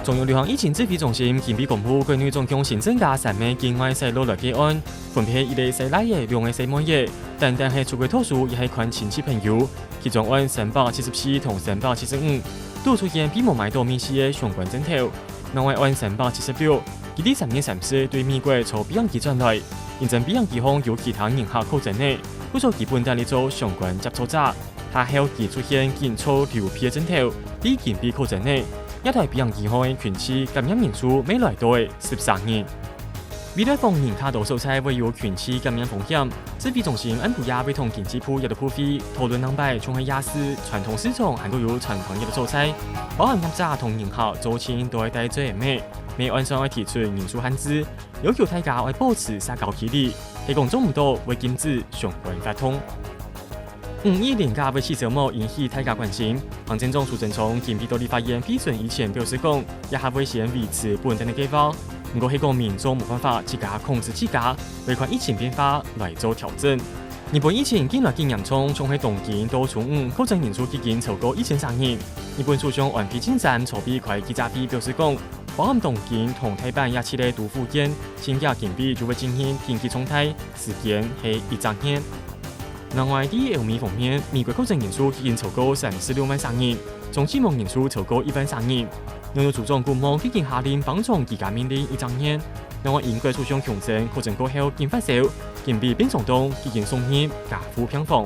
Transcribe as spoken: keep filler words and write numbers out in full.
中央流行疫情指揮中心今晡公布，國內總共新增加三個境外徙落來个案，分別係一個細倈仔、兩個細妹仔，單單係出國讀書也係看親戚朋友。其中案三百七十四同三百七十五，都出現被無買著物資个相關症頭。另外案三百七十六，佢在三月三十對美國坐飛行機轉來，因為飛行機項有其他人客確診个，故所佢本來係做相關接觸者。 下後佢出現緊坐流鼻个症頭，被緊急確診个。這台飛行機項个群聚感染人數乜來到十三人。未來訪人較多所在會有群聚感染風險，指揮中心暗晡夜會同經濟部也都開會，討論兩擺，像係夜市、傳統市場還過有餐廳个所在，包含業者同人客做陣都愛戴嘴仔，乜按算愛提出人數限制，要求大家愛保持社交距離，係講做毋到會禁止相關活動。 五億連假會取消無引起大家關心。行政長蘇貞昌今晡在立法院備詢以前表示講，這下會先維持本等个計畫，毋過係講民眾無辦法自家控制自家，會看疫情變化來做調整。日本疫情近來緊嚴重，像係東京到初五確診人數已經超過一千三人。日本首相安倍晉三昨晡開記者會表示講，包含東京同大阪這七個都府縣，尋日今晡就會進行緊急狀態，時間係一隻月。 另外，在歐美方面，美國確診人數已經超過三十六萬三人，總死亡人數超過一萬三人。紐約州長古莫已經下令放長居家命令一隻月。另外，英國首相強生確診過後緊發燒，今晡病床當已經送入加護病房。